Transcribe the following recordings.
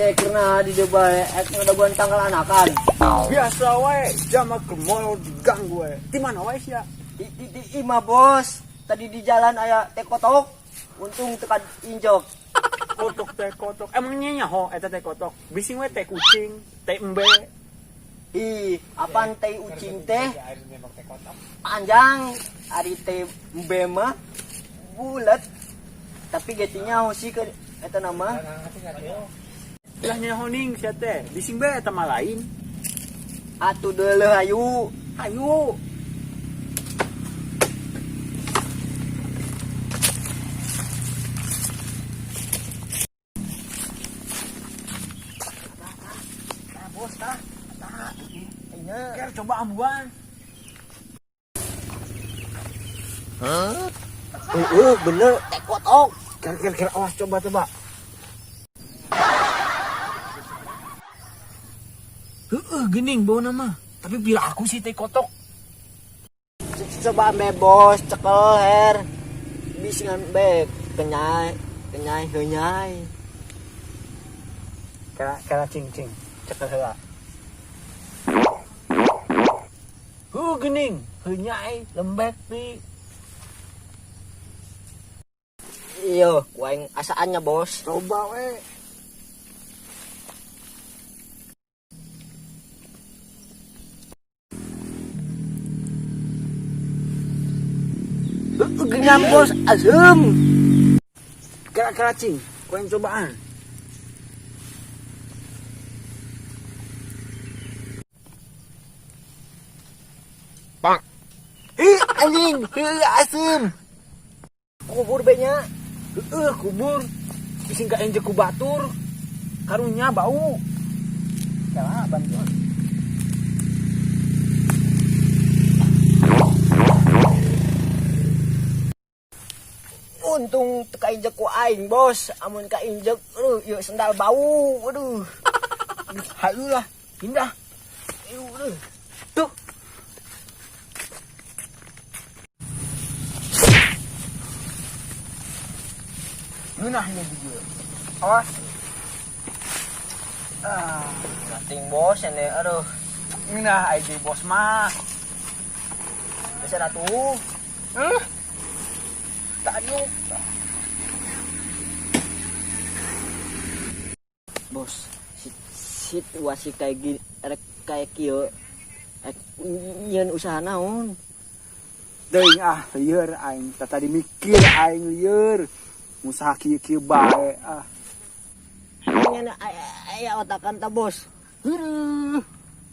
Sia karena di dieu bae ek ngadaguan tanggal anakan. Biasa wae, jama ke mall diganggu wae. Di mana wae sia? Di imah bos. Tadi di jalan aya teh kotok. Untung teu injok. Kotok teh kotok. Emangnya nyaho eta teh kotok? Bising we teh kucing, teh embe. Ih, apaan teh ucing teh? Panjang, ari teh embe mah bulat. Tapi getinya sih ke eta nama. Lah nyaho ning sia teh. Bising be eta mah lain. Atuh deuleuh hayu. Hayu. Tah bos tah. Tah. Ayeuna. Ker coba ambuan. Heeh, bener teh kotok. Ker ker ker awas coba coba. Heeh, gening bau nama. Tapi bila aku sih teh kotok. Coba ambe bos, cekel her. Bisingan be kenyai, kenyai heunyai. Kera kera cing cing, cekel heula. Huh, gening, heunyai, lembek pi. Iya, ku aing asaannya bos. Coba we. Genyam bos, asem. Kera kera cing, ku aing cobaan. Bang. Ih, anjing, heuh asem. Kubur be nya. Heeh, kubur. Bising ka enje ku batur. Karunya bau. Salah bantuan. Untung teu kainjek ku aing, bos. Amun kainjek, aduh, ieu sendal bau. Aduh. Hayu lah, pindah. Aduh, aduh. Tuh. Ngeunah ieu di dieu. Awas. Ah, Nating bos ini, aduh. ngeunah ai bos mah. Bisa atuh. Heuh. Tak diuk. Bos, situasi kayak gini, rek kayak kieu, rek nyieun usaha naon? Teuing ah, lieur aing. Tadi mikir aing lieur. Usaha kieu-kieu bae ah. Nya aya otakan ta bos. Heueuh.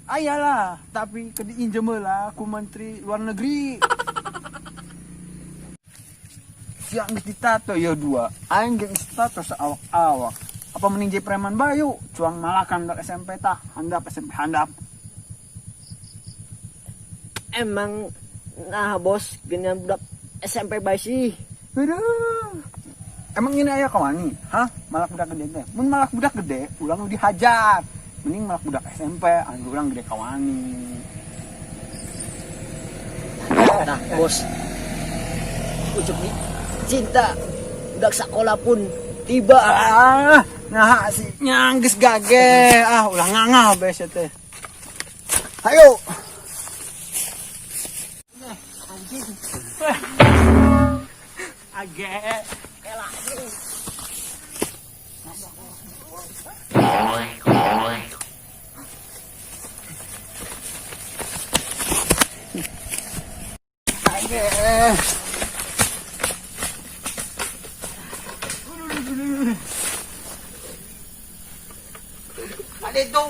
Aya lah, tapi ke diinjem heula ku menteri luar negeri. Sia geus ditato ieu dua. Aing ge geus ditato saawak-awak. Apa mending jadi preman bayu? Cuang malakan budak SMP tah, handap SMP handap. Emang nah bos, geunan budak SMP bae sih. Aduh. Emang ini aya kawani? Hah? Malak budak gede teh. Mun malak budak gede, ulang nu dihajar. Mending malak budak SMP, anu urang gede kawani. Nah, bos. Ucup nih. Cinta budak sekolah pun tiba. Ah, nah si nyangges gage. Ah, ulah ngangah bes teh. Ayo. Anjing. Age. Elah. Age. Ada itu.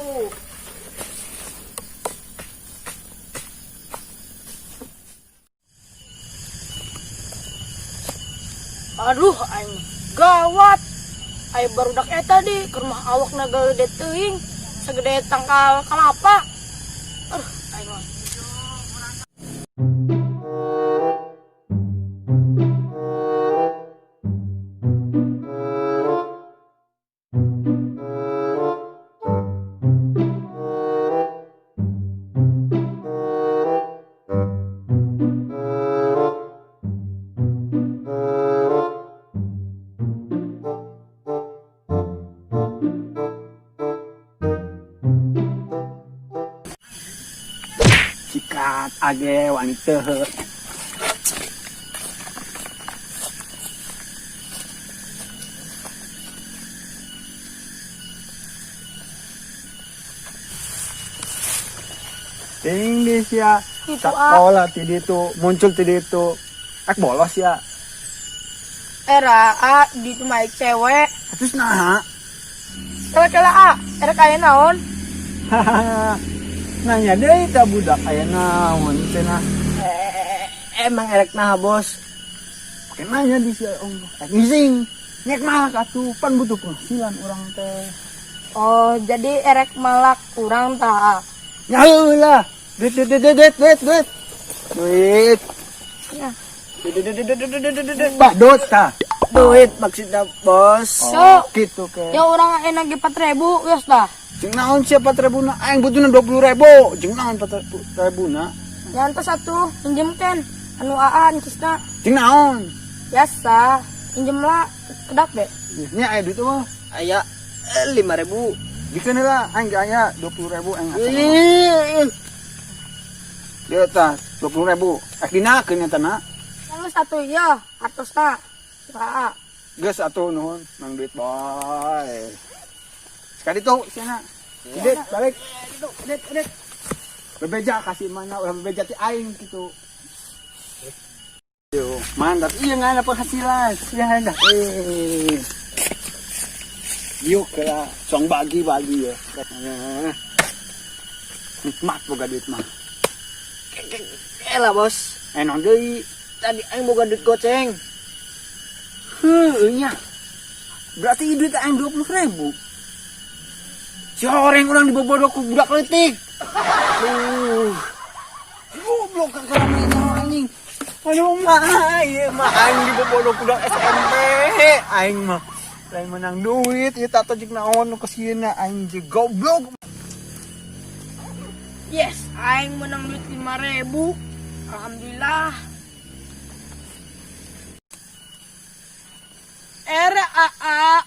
Aduh, aing gawat. Aing barudak eta di ke rumah awak na gede teuing, segede tangkal kelapa. Aduh, aing mah. Age wani teu. Tinggi sia. Itu, ah. Sekolah ti ditu, muncul ti ditu. Ek bolos ya. Era a di itu mah cewek. Terus naha? Kela-kela a, era kaya naon? Nanya deui tah budak aya naon cenah. Emang erek naha bos? Pake nanya di sia Allah. Ek ngising. Nyek malak atuh, pan butuh penghasilan urang teh. Oh, jadi erek malak kurang tah. Ya lah. Duit duit duit duit duit duit. Duit. Ya. Duit, duit, duit, duit, duit, duit, duit. Badut tah. Duit maksudnya bos. Oh, gitu ke. Ya orang enak ge 4.000 geus tah. Jeung naon sia 4.000 na? Aing butuhna 20.000. Jeung naon 4.000 na? Ya entos atuh pinjemkeun anu aa encisna. Jeung naon? Biasa, pinjem lah kedap deh. Nya aya duit mah. Aya 5.000. Bikeun heula aing ge aya 20.000 aing asa. Ih, Dia tah 20.000. Ek dinakeun nya na. Yang satu ya, artosna. Aa. Geus atuh nuhun nang duit bae. Sekali tuh sia. Duit balik. Duit duit. Bebeja kasih mana ulah bebeja ti aing kitu. Yo, mantap. Iya nggak ada penghasilan. Iya ada. Yuk lah, song bagi-bagi ya. Nikmat boga duit mah. Elah bos. Enak deui. Tadi aing boga duit goceng. Heuh nya. Berarti duit aing 20.000. Si horeng urang dibobodo ku budak leutik. Aduh. Goblok kakak anjing. Aduh mah, ieu mah aing dibobodo ku budak SMP. Aing mah lain menang duit, ieu tah jeung naon nu kesieuna aing jeung goblok. Yes, aing menang duit 5.000. Alhamdulillah. Era aa,